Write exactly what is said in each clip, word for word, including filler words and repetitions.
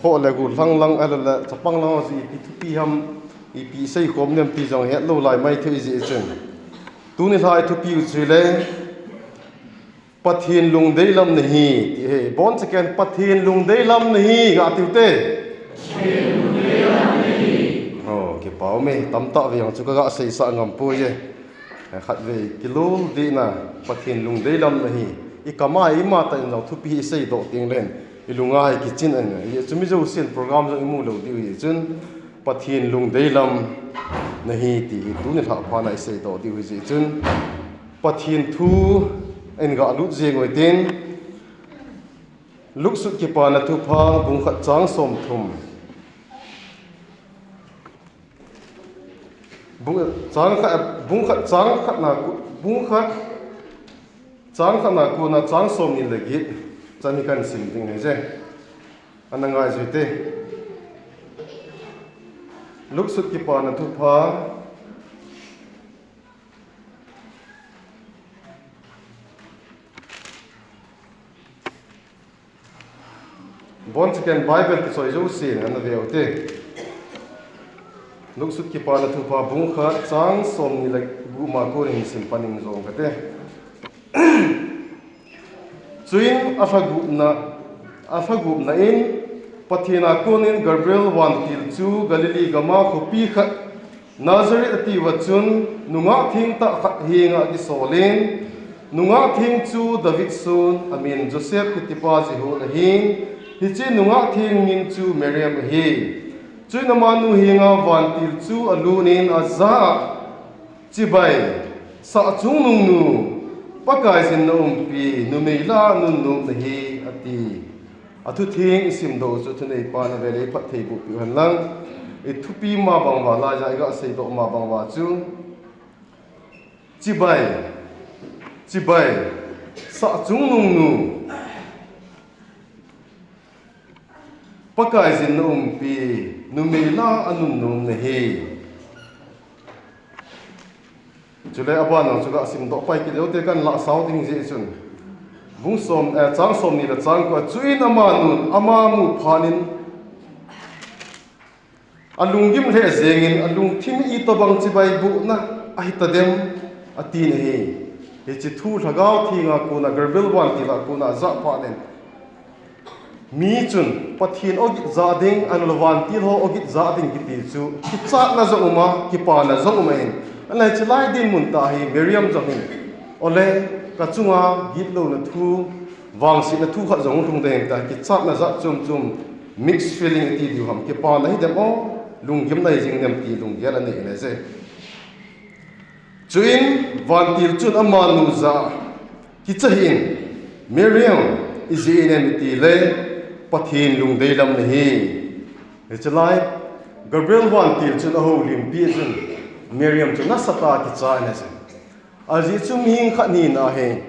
Kho le gu lang lang, ahilou le chapang lang ho chu ipi thupi ham, ipi seikhom nem ti jong hetlou lai maithei jeh chun, tuni lha i thupi u chu le Pathen lungdei lam nahi, ti ahi. Boncha ken, Pathen lungdei lam nahi, ga tiu te. Oh, kipa ume, tamtah vei jong chu kaga seisah ngam poi e. Khatvei kilul dihna, Pathen lungdei lam nahi. I kama, i mata in jong thupi i seidoh teng leh, i lunga hi kichin ahi. Hijeh chun mi jousen program jong i mu lou diu ahi chun, Pathen lungdei lam nahi ti hi tuni lha phat na i seidoh diu ahi jeh chun, Pathen thu in ga lut jeng u hitin, Luke sut Kipana Thupha bung khat chang somthum. Bung, chang khat, bung khat chang khat na, bung khat chang khat na kona chang somni le get chan hi kahin sim ding ahi je. Ana ngai jui te. Luke sut Kipana Thupha. Boncha ken Bible kichoi jousen ana ve u te. Luke sut Kipana Thupha bung khat chang somni le gup ma konin sim pan ing jong kate. Chuin alha gupna, alha gupna in Pathen a konin Gabriel vantil chu Galilee gama khopi khat Nazareth atiuva chun nungah thengtah khat henga akisolin, nungah theng chu David son, amin Joseph kitipa jeh u ahin, hiche nungah theng min chu Mariam ahi. Chuin amanu henga vantil chu alunin ajah a, Chibai, sahchungnung nu, Pakaiyin naumpi, numei lah a nunnom nahi, ati. Athutheng i simdoh chu thuneipan avel in phattheiboh peh u hen lang. I thupi ma bang uva, laiya i ga seidoh ma bang uva chu, Chibai, chibai, sahchungnung nu, Pakaiyin naumpi, numei lah a nunnom nahi. Chule aban chu ga simdoh pai kit leu te, kahin lah sao ding jeh chun. Bung som, eh, chang somni le chang ko a, chuin amanun, ama mu phat in, alunggim lheh jengin, alungthim in, Itobang chibai bohna ahi tadem, atin ahi. Hiche thu Lhagao Thenga kona, Gabriel vantil a kona ajah phat in, mi chun Pathen ogin jah ding, ahilou le vantil ho ogin jah ding kiti chu kichatna jong um a, kipana jong um ahin. Ahinla hiche lai dinmun tah hi Mariam jong hin, ole, kachunga gitlouna thu, vangsetna thu khat jong hung lhung ding ahi tia, kichatna jat chom chom, mixed feeling iti diu ham, kipana hidem o, lunggimna hijing dem ti lunggel anei in ahi je. Chuin vantil chun amanu jah a, Kicha hih in, Mariam, ijeh inem itile, Pathen lungdei lam nahi. Hiche lai, Gabriel vantil chun ahoulimpi chun, Mariam chu nasatah a kicha in ahi. Ajeh chu mihem khat hina hi,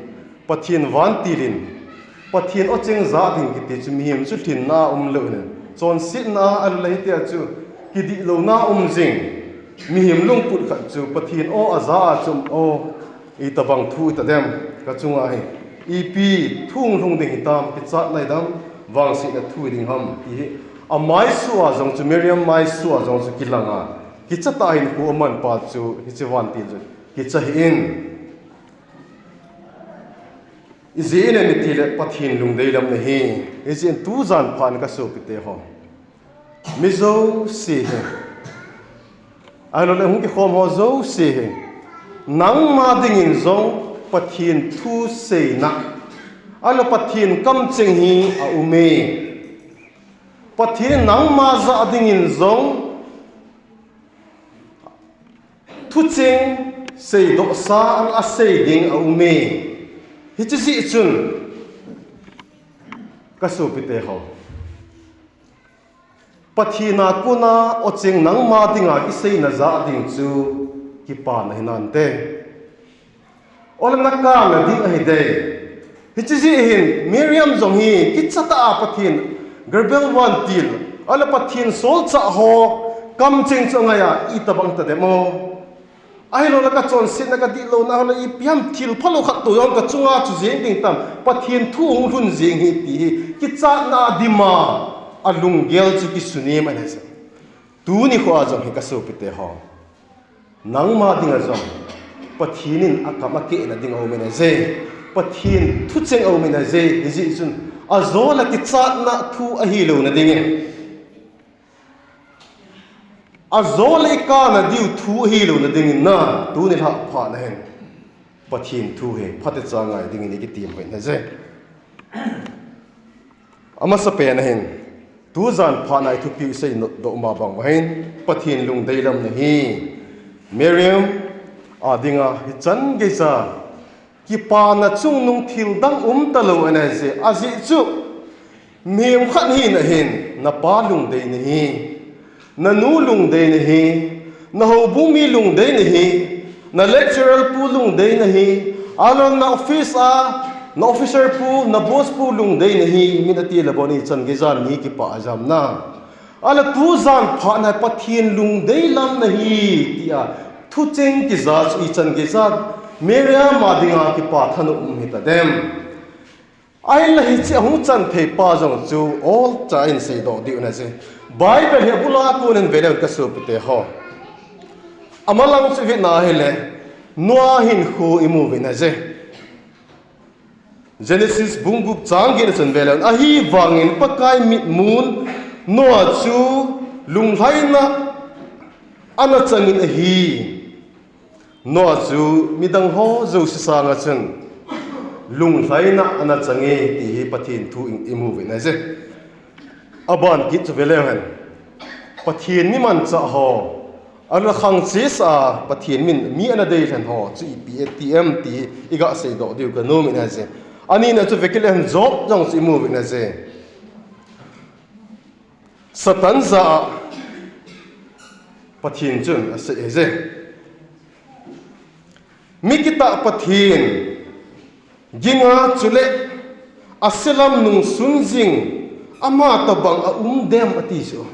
Pathen vantil in, Pathen o cheng jah ding kiti chu mihem chu lhinna umlou in, chonsetna a, ahilou le hitia chu kidihlouna um jing. Mihem lungput khat chu Pathen o ajah a chu, o, itobang thu itadem, kachunga hi ipi thu hung lhung ding hitam, kichatna hidem, vangsetna thu hiding ham, ti hi. Amaisu a jong chu, Mariam maisu a jong chu kilang a, kichatah a hinkho aman pa chu, hiche vantil chu kicha hih in. Ijeh inem itile Pathen lungdei lam nahi. Hijeh in tujan phat in kasopite ho, mi jouse hi, ahilou le hung kikhom ho jouse hi, nangma dingin jong Pathen thu seina, ahilou Pathen kamcheng hi aume. Pathen in nangma jah dingin jong thucheng seidohsa asei ding aume. Hiche jeh chun, kasopite ho, Pathen a kona o cheng nangma dinga kiseina jah ding chu kipana hinante. Ole, nakana ding ahi de. Hiche jeh hin Mariam jong hi kichatah a Pathen, Gabriel vantil, ole Pathen solchah ho kamcheng chu angai a, itobang tadem o. Ahilou le kachonsetna, kadihlouna, ahilou le ipi ham thil phalou khat toh jong kachunga chu jeng ding tam, Pathen thu hung lhun jeng hi ti hi kichatna a dim a, alunggel chu kisunem ahi je. Tuni khoa jong hi kasopite ho, nangma dinga jong Pathen in akam akehna ding aumin ahi je. Pathen thucheng aumin ahi je. Hijeh chun ajol a kichatna thu ahilouna dingin, ajol a ikana diu thu ahilouna dingin na, tuni lhah phat na hin Pathen thu hi phatecha ngai dingin ikitem uve ahi je. Amasapen ahin, tujan phat na ithupiu iseidoh ma bang uva hin, Pathen lungdei lamna hi Miriam a dinga hichan geija kipana chungnung thil dang umtalou ahi je. Ajeh chu mihem khat hina hin napa lungdei nahi, nanu lungdei nahi, nahoubung mi lungdei nahi, na lecturer pu lungdei nahi, ahilou na office a na officer pu, na boss pu lungdei nahi, min ati le bou ichan geija mi kipah jam na. Ahile tujan phat na Pathen lungdei lamna hi tia thucheng kija chu ichan geija Miriam a dinga kipa thanom um hitadem. Ahinla hiche ahung chan thei pa jong chu olcha in seidoh diu ahi je. Bible hi abula konin veleu kasopite ho, amalang chu ivet na hile Noah hinkho imu uve ahi je. Genesis bung gup chang get na chun veleu, ahivangin Pakai mitmun Noah chu lunglhaina ana changin ahi. Noah chu midang ho jouse sanga chun lunglhaina ana change ti hi Pathen thu imu uve ahi je. Aban kit chu veleu hen, Pathen mi manchah ho, ahilou le khangchesa a Pathen min mi ana deilhen ho chu ipi ati em ti iga seidoh diu kanom in ahi je. Anina chu vekit leu hen Job jong chu imu uve ahi je. Satan jah a Pathen chun asei ahi je. Mi kitah Pathen ginga chule aselam nungsun jing ama tobang aum dem ati chu.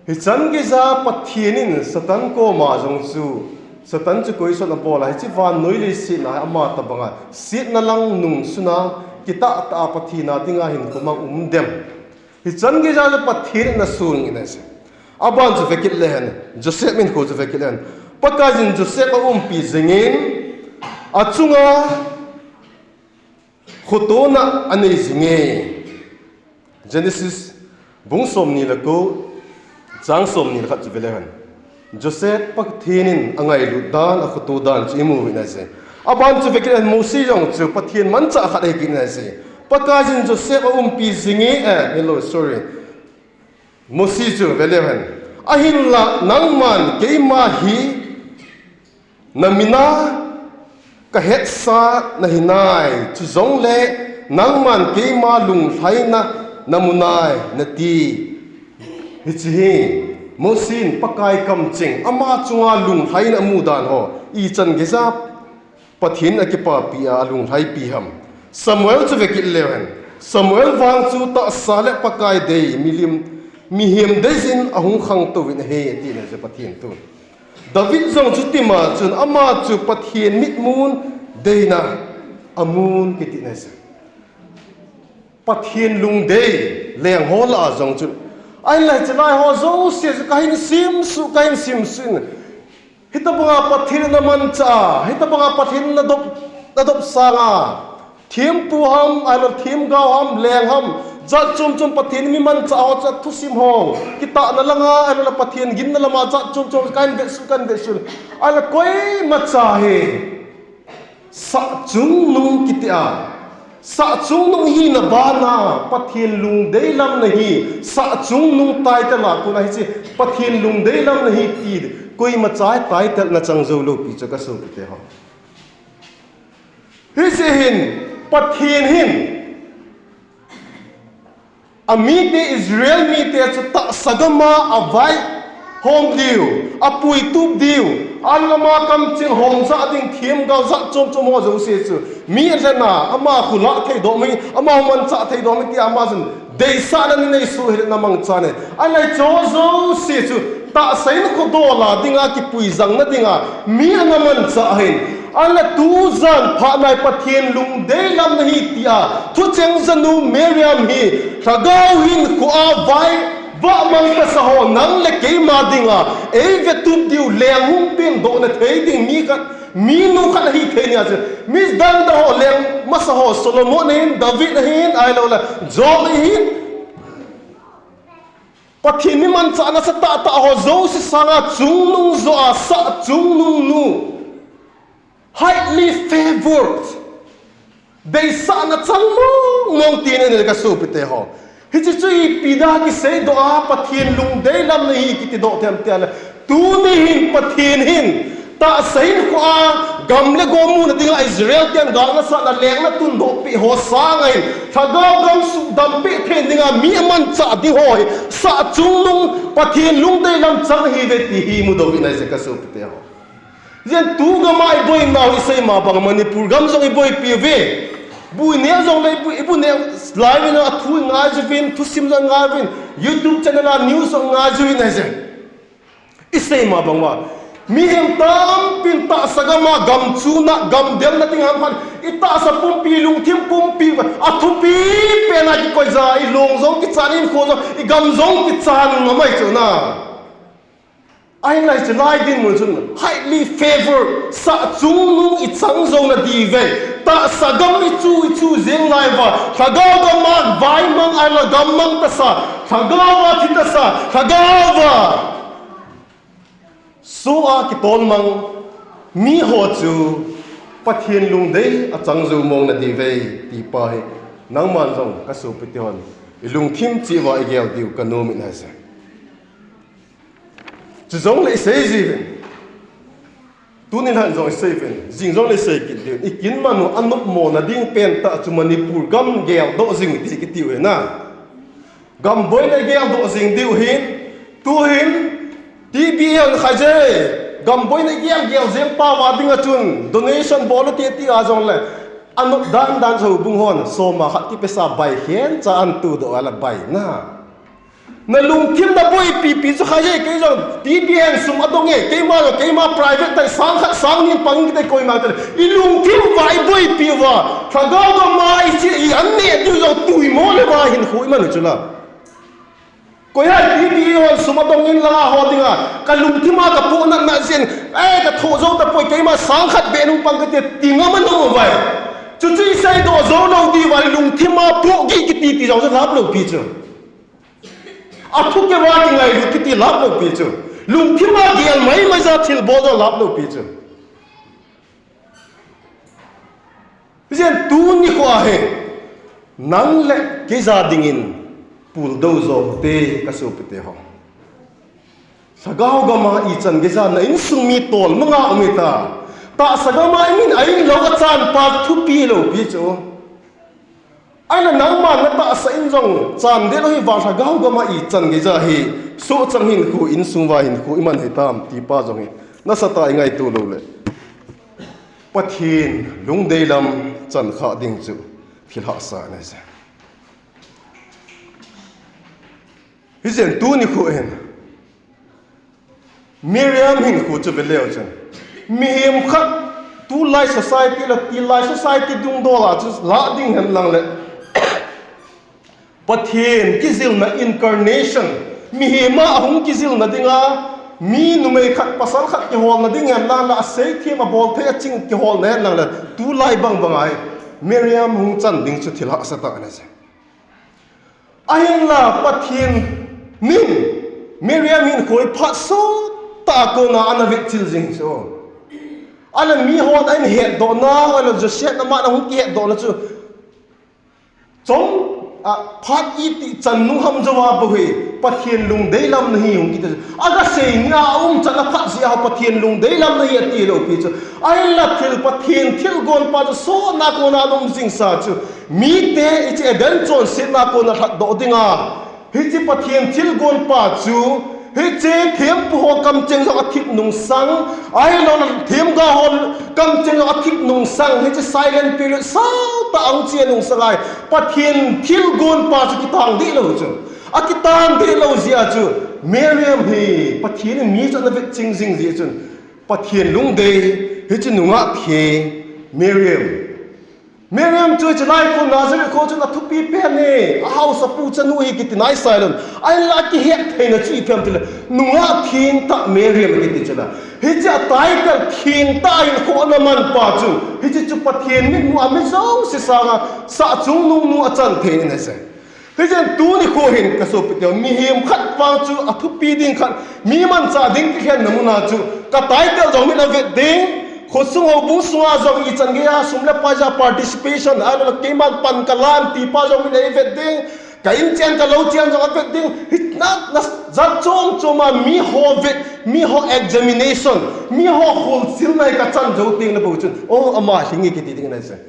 Hichan geija Pathen in Satan koma jong chu, Satan chu question abol a, hiche vannoi leiset na ama tobanga setna lang nungsuna kitahtah a Pathen a dinga hinkho mang um dem? Hichan geija chu Pathen in asun in ahi je. Aban chu vekit leu hen, Joseph hinkho chu vekit leu hen, Pakaiyin Joseph aumpi jingin, achunga khotona anei jinge. Genesis bung somni le ko, chang somni le khat chu veleu hen, Joseph Pathen in angailut dan, akhoto dan chu imu uve ahi je. Aban chu vekit leu hen, Mosi jong chu Pathen manchah khat ahi kit in ahi je. Pakaiyin Joseph aumpi jinge, eh, hello, sorry, Mosi chu veleu hen, ahinla nangman keima hi namina kahetsah nahinai, chujongle nangman keima lunglhaina namunai nati. Hiche hi Mosi in Pakai kamcheng, ama chunga lunglhaina amu dan ho ichan geija Pathen in akipapi a alunglhaipi ham? Samuel chu vekit leu hen, Samuel vang chu tahsa le Pakai dei, milim, mihem deiyin ahung khangtouvin ahi, ati ahi je Pathen thu. David jong chutima chun ama chu Pathen mitmun deina amun kiti ahi je. Pathen lungdei lengho lah a jong chu, ahinla hiche lai ho jouse chu kahin simsuh, kahin simsuh in, hitobanga Pathen in namanchah a, hitobanga Pathen in nadop, nadop sanga, thempu ham, ahilou themgao ham, leng ham, jat chom chom Pathen in mi manchah ho chu athusim ho, kitahna langa, ahilou le Pathen ginna lama jat chom chom kahin vesuh, kahin vesuh. Ahile koimacha hi sahchungnung kiti a, sahchungnung hina bana Pathen lungdei lamna hi sahchungnung title a kona hiche Pathen lungdei lamna hi ti koimacha title in achang jou lou pi chu kasopite ho. Hiche hin Pathen hin amite Israel mite chu tahsa gama avaihom diu, apuitup diu, alama kamcheng hom jah ding themgao jat chom chom ho jouse chu mi alhena, ama khulah theidoh mi, ama manchah theidoh mi tia ama chun deisahna anei soh hile namangcha e. Ahile hicheho jouse chu tahsa in khodol a dinga kipuijangna dinga mi ana manchah ahin, Ahinla tujan phat nai Pathen lungdei lam nahi tia thucheng janu Miriam hi Lhagao hinkhoa vai vahmang tasa ho nang le keima dinga eivetup diu leng hung pendohna thei ding mi khat, minu khat ahi thei nia chu. Mi dangdang ho leng masa ho Solomon ahin, David ahin, ahiloule Job ahin. Pathen mi manchah nasatah tah ho jouse sanga chungnung jo a sah chungnung nu. Highly favored. Deisahna chang mong mong tina nei kasopite ho. Hiche chu ipi dia kiseidoh a Pathen lungdei lam nahi kitidoh them tile. Tuni hin Pathen hin tahsa hinkhoa gam le go muna dinga Israel ten galna sahna lengna tundohpeh ho sanga hin Lhagao gam suhdampeh thei dinga mi amanchah ding ho hi sah chungnung Pathen lungdei lam chang ahiuve ti hi mudoh uvin ahi je kasopite ho. Jen tu gama iboinau isei ma bang Manipur gam jong iboipi uve. Bu ineh jongle ibu, ibu neh lai uvin athu ingaiji uvin, thusim jong ingai uvin, YouTube channel a news jong ingaiji uvin ahi je. Isei ma bang uva mihem tampin tahsa gama gam chuna, gam delna dinga ham khat, itahsa pumpi, lungthim pumpi, athupi pena kikoija, ilong jong kichan, inkho jong, igam jong kichan ngamai chuna. Ahinla hiche lai dinmun chun highly favored, sah chungnung ichang jouna diuve. Tahsa gam ichu ichu jeng lai uva Lhagao gama vaimang ahiloule gammang tasa, Lhagao a thi tasa, Lhagao a soh a kitolmang miho chu Pathen lungdei achang jou mong nadiuve ti pa hi nangman jong kasopite hon ilungthim cheh uva igel diu kanom in ahi je. Chujongle isei jiuvin. Tuni lhan jong isei uvin. Jing jongle isei kit diu. Ikinman u anopmo na ding pentah chu Manipur gam geldoh jing ti kitiu hina. Gam boina geldoh jing diu hin. Tuhin T B A hon khaije. Gam boina gel gel jeng pau a dinga chun donation bol u ti ti a jongle anop dan dan houbung hon soma khat kipesa bai khencha antudoh a la baina. Nalungthim naboipipi chu khaije, kei jong T B A hin sum adong e, keima jong keima private tai sang khat sang ni pang kite koima te. Ilungthim uva iboipi uva Lhagao gama iche i an neh diu jong tuimo le va hinkho iman u chula. Koi ham T B A hon sum adong in langa ho dinga kalungthim a kapohnatna jeh in, eh, kathoh jou tapoi, keima sang khat beh nung pang kate ti ngam anom uvai. Chuchu iseidoh jou lou diuva lungthim a pohgih kiti ti jong chu lap loupi chu. Athu keuva kingailut kiti lap loupi chu. Lungthim a gel maimai ja thilbol jong lap loupi chu. Hijeh in tuni khoa hi nang le kei ja dingin puldou jo te kasopite ho. Lhagao gama ichan geija na insung mi tolmanga um hita. Tahsa gama imin a inlou achan pa thupi loupi chu. Ahinla nangman natahsa in jong chan deh lou hiuva Lhagao gama ichan geija hi sohchang hinkho, insung uva hinkho iman hitam ti pa jong hi nasatah a ingaito loule Pathen lungdei lam chan khah ding chu thil hahsa ahi je. Hijeh in tuni kho hin Miriam hinkho chu veleu chun, mihem khat tulai society le tilai society dungdol a chu lah ding hen lang le Pathen kijilna, incarnation, mihem a ahung kijilna dinga mi numei khat pasal khat kiholna ding hen lang le aseithem abol thei aching kiholna hen lang le tulai bang bang ahi Miriam hung chan ding chu thil hahsa tah ahi je. Ahinla Pathen in Miriam hinkho hi phat sottah a kona ana vetchil jing chu. Ahinla mihon ahin hetdohna, ahinla Joseph in aman ahung kihetdohna chu chom, a, phat iti chan nung ham jouva bou hi Pathen lungdei lam nahi hung kiti chu. Agasei nia aumchan aphat jeh a Pathen lungdei lam nahi ati loupi chu. Ahinla thil Pathen thilgon pa chu sohna kona ana um jingsa chu. Mite hiche Eden chonsetna kona lhatdoh dinga hiche Pathen thilgon pa chu hiche thempu ho kamcheng jong athip nungsang, ahiloule themgao ho kamcheng jong athip nungsang, hiche silent period sautah ahung che nungsang ahi. Pathen thilgon pa chu kitang deh lou chu. Akitang deh lou jeh a chu Miriam hi Pathen in mi chu ana vetching jing jeh chun Pathen lungdei Hiche nungah theng Miriam. Miriam chu hiche lai kho Nazareth kho chun athupi pen e, ahaosapu chanu hi kiti nai sailon. Ahinla akihet theina chu ipi ham tile, nungah thengtah Miriam kiti chu la. Hiche a title thengtah hinkho ana manpa chu, hiche chu Pathen mitmu a mi jouse sanga sahchungnung nu achan thei in ahi. Hichun tuni kho hin kasopite, mihem khat vang chu athupi ding khat, mi manchah ding kikhenna muna chu, ka title jong min avet ding, khosung houbung sunga jong ichan geiya sum le pai ja participation, ahilou le keiman pan kalan tipa jong min eivet ding, ka inchen ka louchen jong avet ding, hina, na, jat chom choma miho vet, miho examination, miho kholchilna hi kachan jou teng le bou chun, o, ama lhinge kiti ding ahi.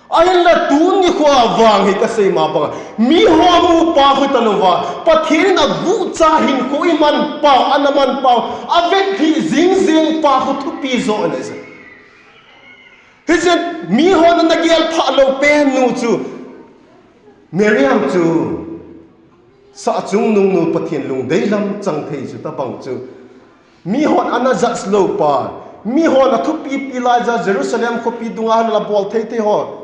Ahinla tuni kho vang hi kasei ma banga, miho mupa khu talouva, Pathen in aguhcha hinkho imanpau, ana manpau, avet lhih jingjing pa khu thupi joh ahi. Hichun mihon ana gelphah lou pen nu chu, Miriam chu, sahchungnung nu Pathen lungdei lam chang thei chu tobang chu, mihon ana judge lou pa, mihon athupipi laija Jerusalem khopi dunga ahilou le abol thei thei ho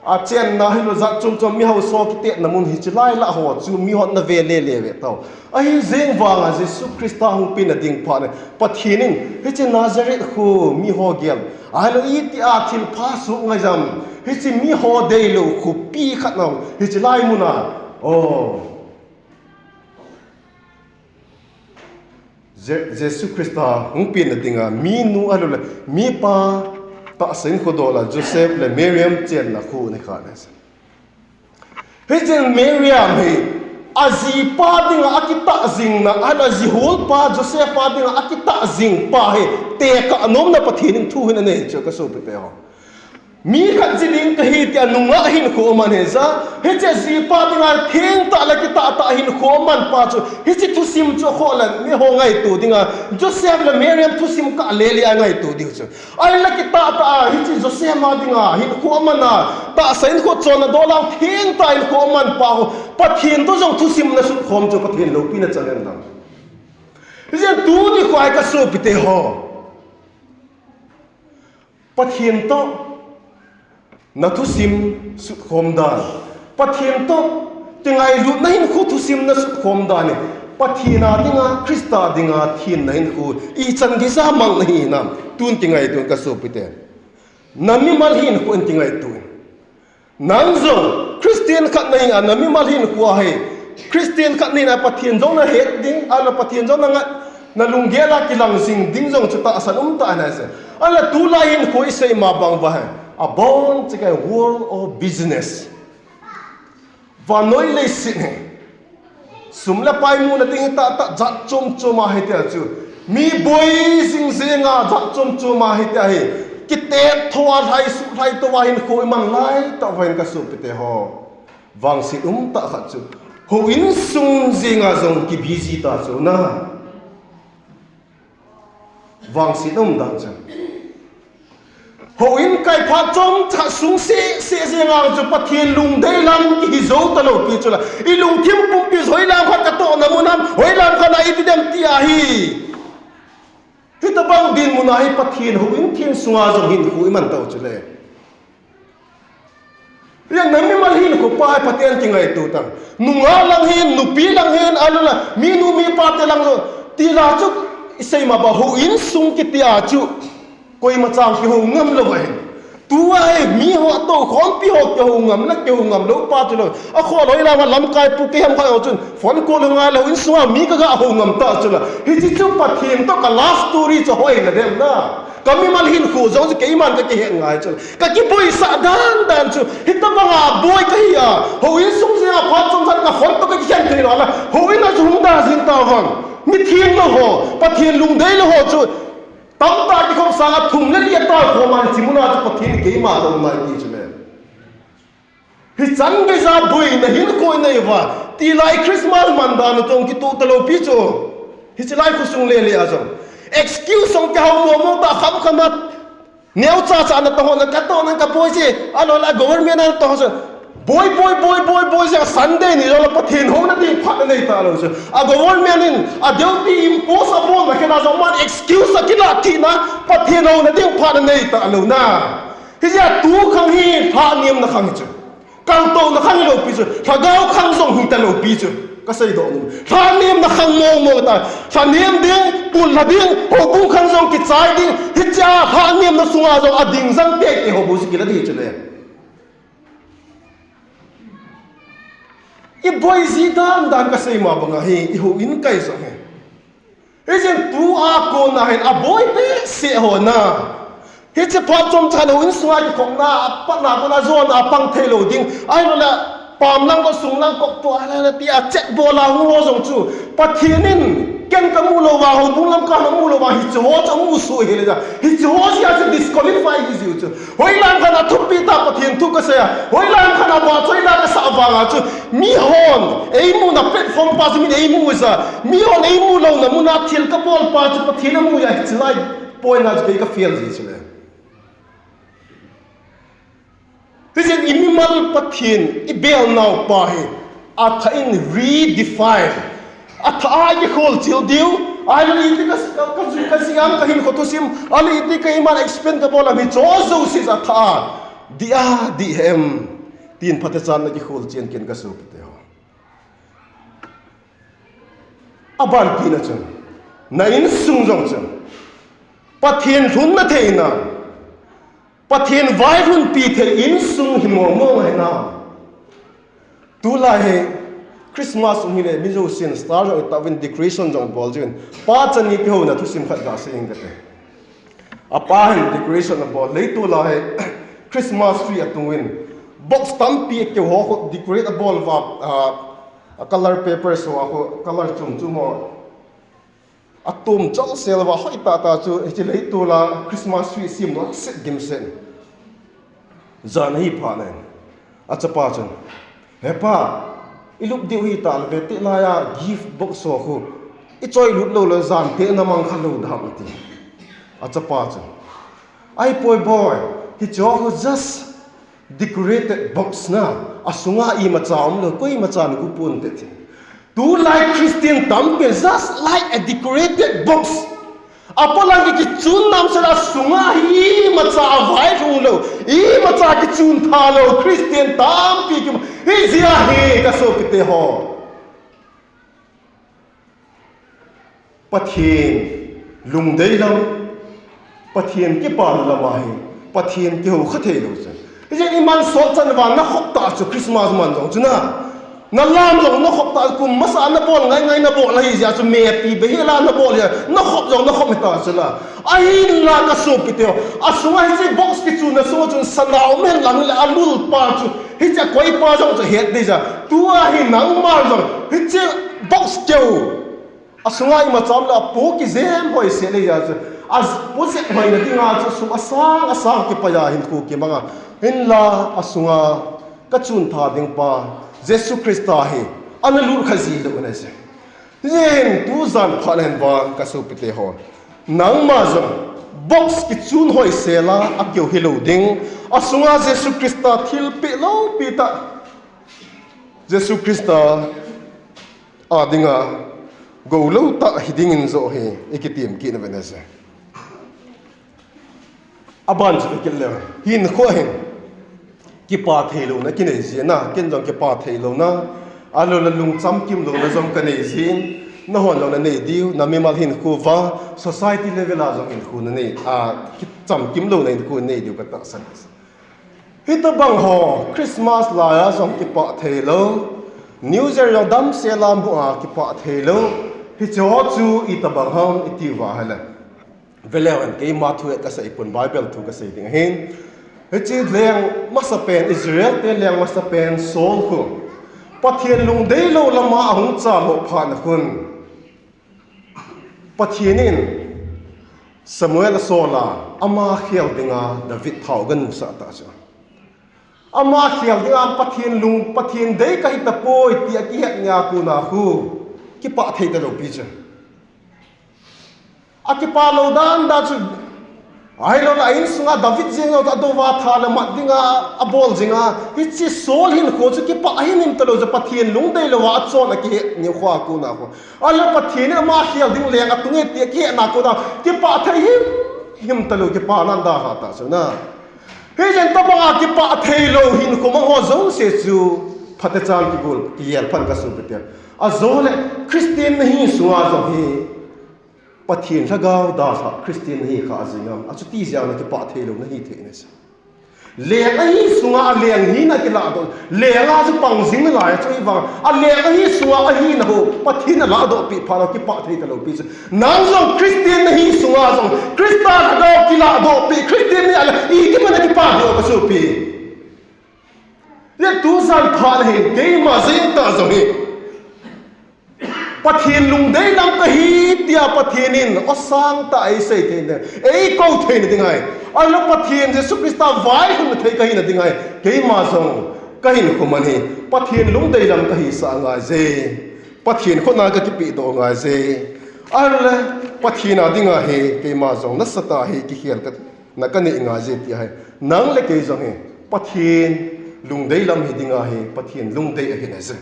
achenna ahilou le jat chom chom mihaosa kitetna mun hiche lai lah ho chu mihon ana ve lele ve tao. Ahijeng vanga Jesu Christa hung penna ding phat in Pathen in hiche Nazareth kho miho gel, ahilou le itia thilpha soh ngai jam, hiche miho deilou khopi khat nau hiche lai muna, o, Je-, Jesu Christa hung penna dinga minu ahilou le mipa tahsa in khodola Joseph le Miriam chenna kho ahi kha ahi. Hichun Miriam hi ajipa dinga akitah jingna, ahilou le aji holpa Joseph pa dinga akitah jing pa hi tekah nomna Pathen in thu hin anei chu kasopite ho. Mi khat ji ding kahi tia nungah hinkho aman hija, hiche jipa dinga thengtah le kitah tah hinkho amanpa chu, hiche thusim chu akhoh le miho ngaito dinga, Joseph le Miriam thusim kah lele a ngaito diu chu. Ahinla kitah tah a, hiche Joseph a dinga hinkho amana, tahsa in kho chonna dolang thengtah hinkho amanpa ho, Pathen toh jong thusim ana sutkhom chu Pathen loupina chang hen lang. Hijeh in tuni kho a kasopite ho, Pathen toh nathusim sutkhom dan, Pathen toh kingailutna hinkho thusim nasutkhom dan hi, Pathen a dinga, Christa dinga thenna hinkho ichan geija mang nahi hinam, tun kingaito in kasopite. Namimal hinkho in kingaito in. Nang jong Christian khat nahina, namimal hinkho ahi, Christian khat nahina Pathen jong nahet ding, ahilou le Pathen jong nangat, nalunggel a kilang jing ding jong chu tahsan umtah ahi. Ahilou le tulai hinkho isei ma bang uva hi, abon cheh a world of business, vannoi leiset hi, sum le pai muna ding hitahtah jat chom chom a hitia chu, mi boi jing jenga jat chom chom a hitia hi, kitet thou a lhaisuh lhai tou a hinkho iman laitah uva hin kasopite ho, vangset umtah khat chu, houin sung jenga jong ki busy ta chu na. Vangset umdan chu, houin kai phat chomcha sung seh seh jenga chu Pathen lungdei lam kihi jou talou pi chu la, ilungthim pumpi hoilam khat katohna mun ham, hoilam khat a iti dem ti ahi. Hitobang dinmun a hi Pathen houin theng sunga jong hinkho iman tau chule. Hijeh in namimal hinkho pa hi phaten kingaito tan. Nungah lang hin, nupi lang hin, ahilou le minu mipa te lang jong, tila chu isei ma bang houin sung kitia chu koima chang kihou ngam lou ahi. Tua hi miho toukhompi ho kihou ngam le kihou ngam lou pa chu lou. Akhoh lou ila ma lamkai pu kei ham khat ho chun phone call ho ngai le houin sunga mi kaga hou ngam ta chu la, hiche chu Pathen toh ka love story chu hoina dem na. Kamimal hinkho jong chu keiman kakihet ngai chu la, kakiboisah dan dan chu, hitobanga boi kahi a, houin sung jenga phat chomcha ka phone toh kakikhen thei lou la, houin a chu hung da jing tavang. Mitheng lou ho, Pathen lungdei lou ho chu tamtah kikhop sanga thum le li atal khom a, hiche muna chu Pathen in keima toh um nai ti chu me. Hichan geija boina hinkho inei uva, tilai Christmas man dan u tong kitoh talou pi chu. Hiche lai khosung lele a jong excuse jong kihou momo ta, khamkham a, neocha cha na toh ho na katoh na kaboi je, ahilou le government a natoh ho chu. Boi, boi, boi, boi, boi, jeh a Sunday ni jongle Pathen houna ding phat anei talou chu. A government in a duty impose abol na khen a jong aman excuse akilah kit na, Pathen houna ding phat anei talou na. Hijeh a tu khang hi lhanemna khang hi chu. Kaltouna khang hilou pi chu. Lhagao khang jong hi talou pi chu. Kasei doh nom. Lhanemna khang mong mong ta. Lhanem ding, pulna ding, houbung khang jong kichai ding. Hichea lhanemna sunga jong ading jang tei tei houbung chu kila ding chu le. I boi ji dan dan kasei ma banga hi, i houin kai jong hi. Hijeh in tua kona hin aboi behseh ho na. Hiche phat chomcha houin sunga kikhopna, apatna kona jona pang thei lou ding. Ahilou le, pam lang ko sung lang ko tua le le tia chet bol a hung ho jong chu. Pathen in ken kamu lou va, houbung lam kana mu lou va, hiche ho chu amu soh hile ja. Hiche ho jeh a chu disqualify hi jiu chu. Hoilang khat a thupi ta Pathen thu kasei a. Hoilang khat a vahchoina kasah vanga chu. Mihon, eimuna platform pa chu min eimu ja. Mihon eimu louna muna thil kabol pa chu Pathen amu ja hiche lai. Poina chu kei ka fail ji chu le. Hijeh in i mimal Pathen, i belnau pa hi, athah in redefine. Athah a i kholchil diu, ahilou le iti ka, ka, ka, ka jing am ka hinkho thusim, ahilou le iti ka iman explain ka bol am hiche jouse athah a, dih a, dih hem, tin phatechan na kikholchil ken ka sopite ho. Abanpina chun, na insung jong chun, Pathen lhunna theina, Pathen vaihunpi thei insung hi mong mong ahi na. Tulai hi Christmas um hile, mi jousen star jong itauvin, decoration jong bol jiuvin. Pa chani kihouna thusim khat gasei inge kati. Apa hin decoration abol, leitol a hi Christmas tree atung uvin. Box tampi akeu ho khu decorate abol uva, a, a color papers ho a khu color chom chom ho. Atum chal sel uva hoi tah tah chu, hiche leitol a Christmas tree sem lou set gimset. Jan ahi phat in, achapa chun, "He pa, i lup diu hi ta le ve te lai a gift box ho khu, i choi lut lou le jan te na mang kha lou dam," ati. Achapa chun, "Ai poi boi, hiche ho khu just decorated box na, asunga imacha um lou, koimacha na gu pon te," ati. Tulai Christian tampi just like a decorated box. Apolang kichun nam sela sunga hi imacha availhung lou, imacha kichun tha lou Christian tampi ki, hijeh a hi ka sopite ho. Pathen lungdei lam, Pathen kipana lam ahi, Pathen kihou kha thei lou chu. Hijeh in iman sot chan uva na khop ta chu Christmas man jong chu na. Na lam jong na khop ta, kum masa na bol ngai ngai na bol ahi jeh chu, mepi behela na bol jeh, na khop jong na khop ta chu la. Ahinla ka sopite ho, asunga hiche box kichun na sunga chun sana um hen lang le alul pa chu, hiche koi pa jong chu het ding ja. Tua hi nangman jong hiche box keu. Asunga imacha um le apu kijem hoi se le ja chu. Apu jem hoina dinga chu sum asang asang kipaiya hinkho kimanga. Hinla asunga ka chun tha ding pa Jesu Christa hi ana lut kha ji lou na se. Jen tu jan phat len vang ka sopite ho. Nangma jong box kichun hoi sela akeu hilou ding. Asunga Jesu Christa thilpeh loupi tah. Jesu Christa a dinga gou lou tah hi dingin joh hi i kitim kit na ve na se. Aban chu kit le, hinkho hin kipa thei louna kinei ji na, ken jong kipa thei louna, alou le lungcham kim louna jong kanei jin, nahon jong nanei diu, na mimal hinkho uva, society level a jong hinkho nanei, a, kicham kim louna hinkho nei diu katahsan. Hitabang ho, Christmas laiya jong kipah thei lou, New Year jong damsela mu a kipah thei lou, hiche ho chu itabang ham iti uva hile. Veleu hen, keima thu kasei pon, Bible thu kasei ding ahin. Hiche leng masapen, Israel te leng masapen Saul khu Pathen lungdei lou lama ahung chalhah phat na khun, Pathen in Samuel asol a, ama khel dinga David thao aganunsah ta chu. Ama khel dinga Pathen lung, Pathen dei kahi tapoi tia kihet nia kona khu kipah thei talou pi chu. Akipah lou dan dan chu Ahilou le a insunga David jeng lou chu adouva tha le mat dinga abol jinga, hiche Saul hinkho chu kipah himhim talou chu Pathen lungdei louva achon a kihe nikho a kona kho. Ahilou Pathen in ama khel ding leng atung e ti akihe na kona kipah thei himhim talou, kipana dalha ta chu na. Hijeh in tobanga kipah theilou hinkho mang ho jouse chu phatechan kigel, kigel phat in kasopi te. Ajole Christian nahi sunga jong hi Pathen lhagao dalha Christian nahi kha jing am, achuti jeh a kipah theilou nahi thei nai. Leng ahi sunga aleng hina kiladoh, lenga chu pang jing nalai chu ahivang, aleng ahi sunga ahina ho Pathen aladoh pi phat lou kipah thei talou pi chu. Nang jong Christian nahi sunga jong Christa lhagao kiladoh pi Christian nahi a le iti man a kipah ding kasopi. Le tujan phat hin keima jeng tah jong hi Pathen lungdei lam kahi tia Pathen in asang tah a eisei theina, eikou theina ding ahi. Ahilou Pathen Jesu Christa vaihomna thei kahina ding ahi. Keima jong kahinkho man hi Pathen lungdei lam kahisah ngai je. Pathen khut a kakipehdoh ngai je. Ahilou le Pathen a dinga hi keima jong nasatah a hi kikhel ka, na kanei ngai je ti ahi. Nang le kei jong hi Pathen lungdei lam hi dinga hi Pathen lungdei ahi nai je.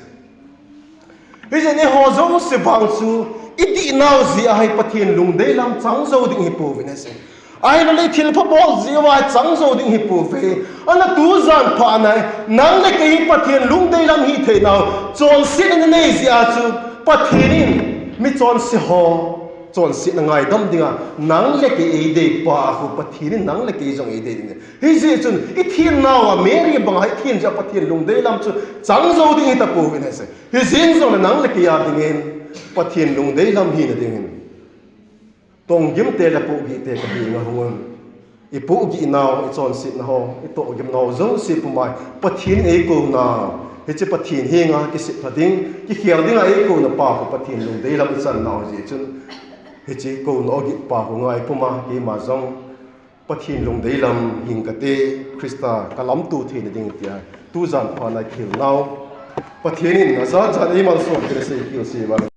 Hijeh in eiho jouse vang chu idihnau jeh a hi Pathen lungdei lam chang jou ding hi pouvin ahi. Ahilou le thilpha bol jeh uva chang jou ding hi pouve. Ahilou tujan phat a nang le kei hi Pathen lungdei lam hithei nau chonsetna nei jeh a chu Pathen in michonse ho chonsetna ngaidam dinga nang le kei eidei pa khu Pathen in nang le kei jong eidei ding. Hijeh chun ithin nauva Mary banga ithin jeh a Pathen lungdei lam chu chang jou ding hita pouvin ahi. Hijeng jongle nang le kei a dingin Pathen lungdei lam hina dingin tonggim te le pohgih te kahenga hung un. Ipohgih nau, ichonsetna ho, itonggim nau jouse puma Pathen in eikou nau, hiche Pathen henga kisep lha ding, kikhel dinga eikou na pa khu Pathen lungdei lam ichan nau jeh chun hiche kouna ogin pa khu ngai puma keima jong Pathen lungdei lam hing kate, Christa kalamto theina ding tia tujan phat a kihil nau Pathen in ajat jat in eimalsom tina sei kit uve.